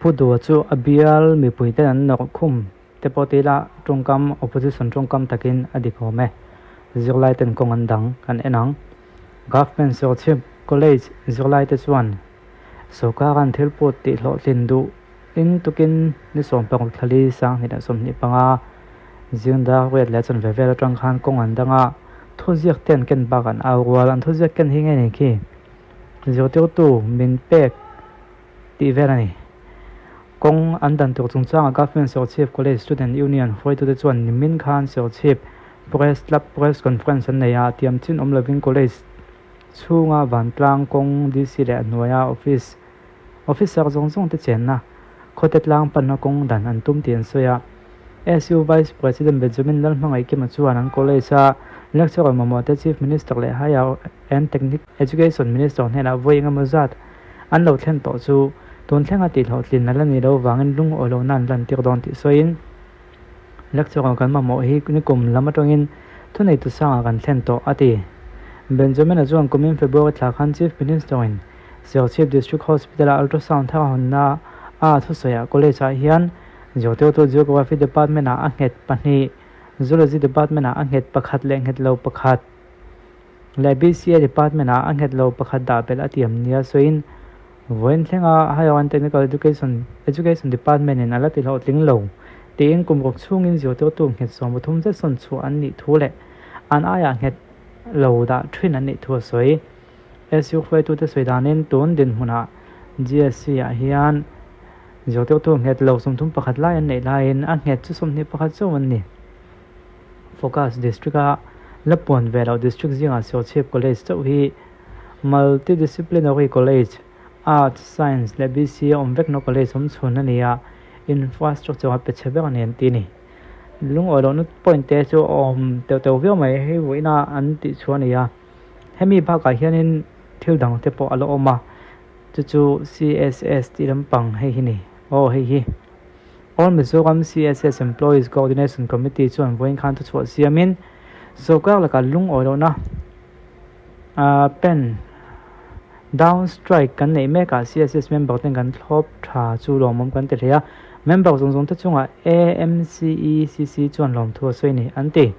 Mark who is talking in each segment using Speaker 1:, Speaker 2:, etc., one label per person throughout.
Speaker 1: Pu Dua chu a bial mipuiten an nawrh khum te pawh ti ila tawngkam opposition tawngkam takin a dik awm e. Zirlaiten kawng an dang kan en ang. Government Serchhip College zirlaite chuan sawrkaran thil put tih hlawhtlin duh in tukin ni 16 thlali 2025 zingdar riat leh chanve vel atang khan kawng an dang a, thuziak te an ken bak an au rual. An thuziak ken hi nge ni khi? Zirtirtu min pek tih vel a ni. Kawng an dan tur chungchangah Government Serchhip College Student Union hruaitute chuan nimin khan Serchhip Press Club Press Conference an nei a, tiam chin awm lovin College chhunga vantlang kawng DC leh a hnuaia office officer zawng zawng te chenna khawte tlang panna kawng dan an tum tih an sawi a. SU Vice President Benjamin Lalhmangaihkima chuan an college a lecturer mamawh te Chief Minister leh Higher and Technical Education Minister hnenah vawi engemaw zat an lo thlen tawh chu tun thlenga tih hlawhtlin a la ni lo vangin lungawi lohna an lantir dawn tih sawiin lecturer kan mamawh hi nikum lam atangin thuneitu sangah kan thlen tawh a ti. Benjamin-a chuan kumin February thla khan Chief Minister-in Serchhip District Hospital-a ultrasound thar hawnna a thusawiah college-ah hian zirtirtu Geography Department-ah a nghet pahnih, Zoology Department-ah a nghet pakhat leh nghet lo pakhat leh BCA Department-ah a nghet lo pakhat dah belh a tiam nia sawiin vawiin thlenga Higher and Technical Education Education Department-in a la ti hlawhtling lo tiin kum ruk chhungin zirtirtu nghet 30 zet sawn chhuah an nih thu leh an aiah nghet lo dah thin an nih thu a sawi. SU hruaitute sawi danin tun dinhmunah GSC-ah hian zirtirtu nghet lo 31 lai an neih laiin a nghet chu 21 chauh an ni. Focus District-a la puan ve loh district zingah Serchhip College chauh hi Multidisciplinary College, Arts, Science leh BCA awm vekna college awm chhun a ni a, infrastructure a pe chhe ber a ni an ti a ni. Lungawi lohna point te chu a awm teuh teuh viau mai, hei vawiina an tih chhuah a ni a. Hemi bakah hianin thil dang te pawh a la awm a, chu chu CSS tih lampang hei hi ni. Aw hei hi. All Mizoram CSS Employees Coordination Committee chuan vawiin khan thuchhuah siamin sawrkar lakah lungawi lohna pen down strike kan neih mekah CSS member ten kan thlawp tha chu lawmawm kan ti hle a, member zawng zawng te chungah AMCECC chuan lawmthu a sawi a ni an ti.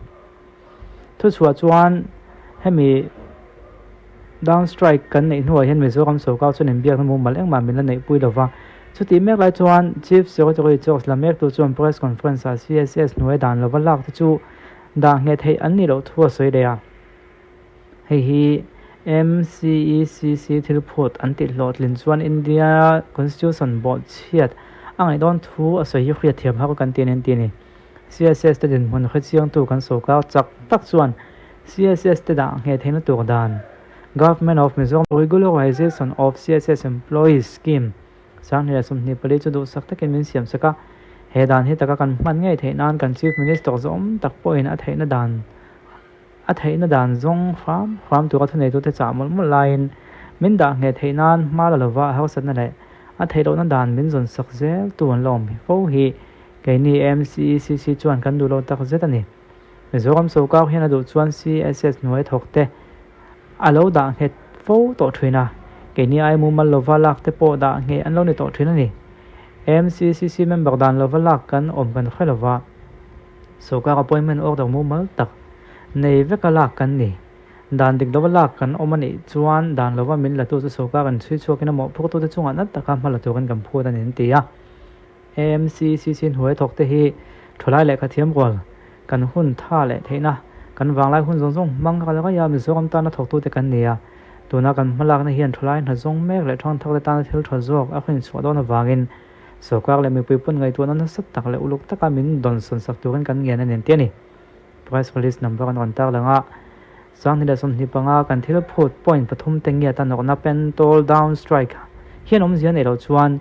Speaker 1: Thuchhuah chuan hemi down strike kan neih hnuah hian Mizoram sawrkar chuan inbiakna mumal engmah min la neihpui lo va. Chutih mek lai chuan Chief Secretary George Lamektu chuan press conference ah CSS hnuai dan lova lak te chu dah ngheh theih an nih loh thu a sawi leh a. Hei hi MCECC thil phut an tih hlawhtlin chuan India Constitution bawhchhiat a ngaih dawn thu a sawi hi hriatthiam har kan ti a ni an ti a ni. CSS te dinhmun hrechiangtu kan sawrkar chak tak chuan CSS te dah ngheh theihna tur dan Government of Mizoram Regularization of CSS Employees Scheme 2024 chu duhsak takin min siam sak a, he dan hi taka kan hman ngei theih nan kan Chief Minister zawm tak pawhin a theihna dan a theihna dan zawng hram hram tura thuneitute chah mawlh mawlh laiin min dah ngheh theih nan hma la lova a harsatna leh a theih lohna dan min zawn sak zel tu an la awm fo hi Keini MCECC chuan kan duh lo tak zet a ni. Mizoram sawrkar hian a duh chuan CSS hnuai thawk te a lo dah nghet fo tawh thin a, keini ai mumal lova lak te pawh dah ngheh an lo ni tawh thin a ni. MCCC member dan lova lak kan awm kan hre lova, sawrkar appointment order mumal tak nei veka lak kan ni. Dan dik lova lak kan awm a nih chuan dan lova min latu chu sawrkar in chhui chhuakin a mawhphurtute chungah nat taka hma la turin kan phut a ni an ti a. AMCCC hnuai thawk te hi thalai lehkha thiam rual kan hun tha leh theihna kan vanglai hun zawng zawng hmang ral raih a, Mizoram tana thawktute kan ni a. Tuna kan hmalakna hian thalai hna zawng mek leh thangthar te tana thil tha zawk a hrinchhuah dawn avangin sawrkar leh mipui pawn ngaihtuahna nasa tak leh uluk taka min dawnsawn sak turin kan ngen a ni an ti a ni. Press release number an rawn tarlang a, 2025 kan thil phut point pathum te ngiat a nawrhna pen toll down strike hian awmzia neih loh chuan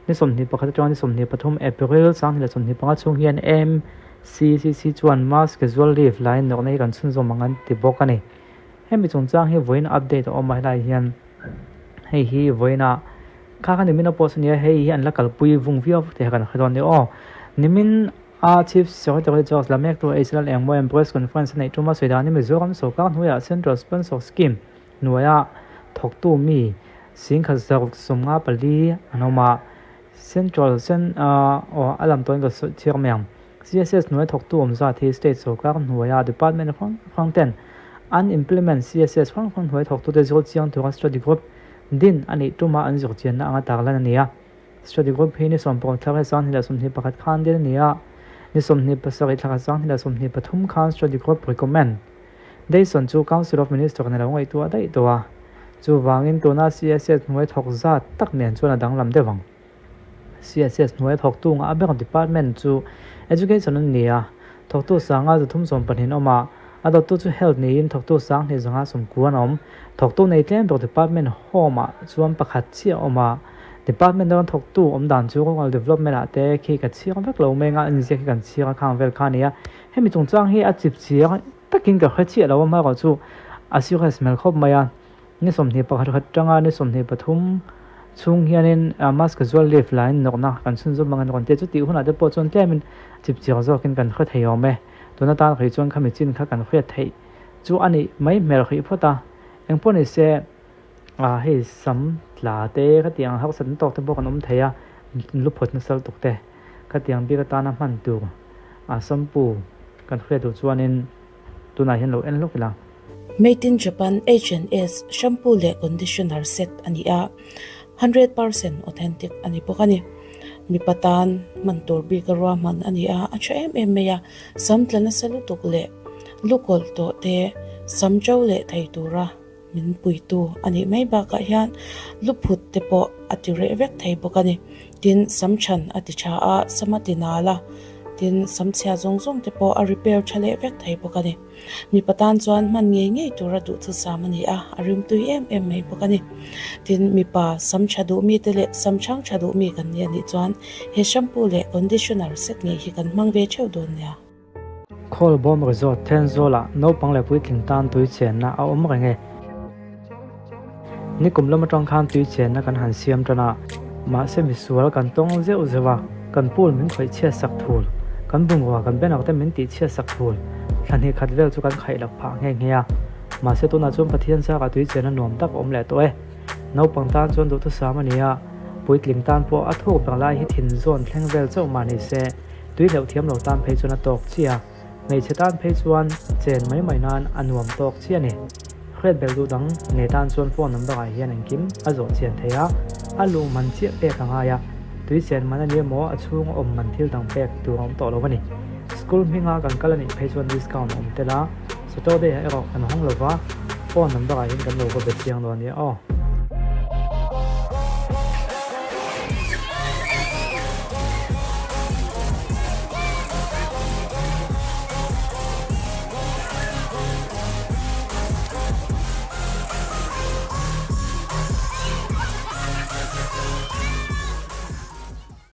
Speaker 1: Ni 21 atanga ni 23 April 2025 chhung hian MCCC chuan mass casual leave lain nawrhna hi kan chhunzawm ang an ti bawk a ni. Hemi chungchang hi vawiin update a awm a helai hian hei hi vawiinah kha kha nimin a post a nia hei hi an la kalpui vung viau tih kan hre dawn a ni aw. Nimin a Chief Secretary George Lamektu Israel Engmawian press conference a neih tum a sawi danin Mizoram sawrkar hnuaiah Central Sponsor Scheme hnuaia thawktu mi 10,054 an awm a. Central sen aw a lam tawhin ka sawi chhiar mai ang. CSS hnuai thawktu awm zat hi state sorkar hnuaia department hrang hrang ten an implement CSS hrang hrang hnuai thawktute zawl chiang tura study group din a nih tuma an zir chianna anga tarlan a ni a. Study group hi ni sawmpawh thla 2021 khan din a ni a, ni 27 thla 2023 khan study group recommend Dayson chu Council of Minister in a lo ngaihtuah daih tawh a, chuvangin tuna CSS hnuai thawk zat tak nen chuan a danglam deuh ang. CSS hnuai thawktu ngah ber department chu Education an ni a, thawktu sanga 314 an awm a, a dawttu chu Health niin thawktu sang hnih zanga sawmkua an awm. Thawktu nei tlem ber department Home ah chuan pakhat chiah a awm a, department danga thawktu awm dan chu Rural Development ah te khi ka chhiar vek lo mai anga a inziak hi kan chhiar a khang vel kha a ni a, Hemi chungchang hi a chip chiang takin ka hre chiah lo a, hmaerawh chu a serious hmel khawp mai a, ni 21 khat atanga ni 23 chhung hianin mask zual leave lain nawrhna kan chhunzawm ang a ni rawn ti a, chutih hunah te pawh chuan tlemin chip chiang zawkin kan hre thei awm e, tuna tan hrih chuan khami chin kha kan hriat theih chu a nih mai hmel hrih phawt a, engpawh ni se hei sam tla te khatiang harsatna tawk te pawh kan awm thei a, luphawt nasal tuk te. Khatiang bik atana hman tur a shampoo kan hriat duh chuanin tunah hian lo en hlawk ila.
Speaker 2: Made in Japan H&S shampoo leh conditioner set a ni a, 100% authentic a ni bawk a ni. Mipa tan hman tur bik a ruahman a ni a, a tha em em mai a, sam tla nasa lutuk leh lukawlh tawh te sam to leh thei tura Min puitu a nih mai bakah hian luphut te pawh a ti reh vek thei bawk a ni. Tin, sam chhan a ti tha a, sam a ti nal a, tin, sam chhia zawng zawng te pawh a repair tha leh vek thei bawk a ni. Mipa tan chuan hman ngei ngei tura duhthusam a ni a, a rimtui em em mai bawk a ni. Tin, mipa sam tha duh mite leh sam chhang tha duh mi kan ni a nih chuan he shampoo leh conditioner set ngei hi kan hmang ve theuh dawn nia.
Speaker 1: Khawlbawm Resort Thenzawlah naupang leh puitling tan tui chenna a awm reng e. Nikum lam atang khan tui chenna kan han siam tan a, mahse misual kan tawng zeuh zeuh a, kan pool min khawih chhiat sak thul, kan bungrua kan banner te min tih chhiat sak thul, thla hnih khat vel chu kan khaih lak phah nghe nghe a. Mahse tunah chuan Pathian zarah tui chenna nuam tak a awm leh tawh e. Naupang tan chuan duhthusam a ni a, puitling tan pawh a thuk ber lai hi thin zawn thleng vel chauh mah ni se, Tui hleuh thiam lo tan phei chuan a tawk chiah a, hmeichhe tan phei chuan chen mai mai nan a nuam tawk chiah a ni. Hriat belh duh dang nei tan chuan phone number ah hian engkim a zawh chian thei a, a luh man chiah pek a ngai a, tui chen man a ni emaw a chhung a awm man thil dang pek tur a awm tawh lo a ni. School hminga kan kal a nih phei chuan discount a awm tel a, Saturday ah erawh kan hawng lo va, phone number ah hian kan lo va be chiang dawn nia aw.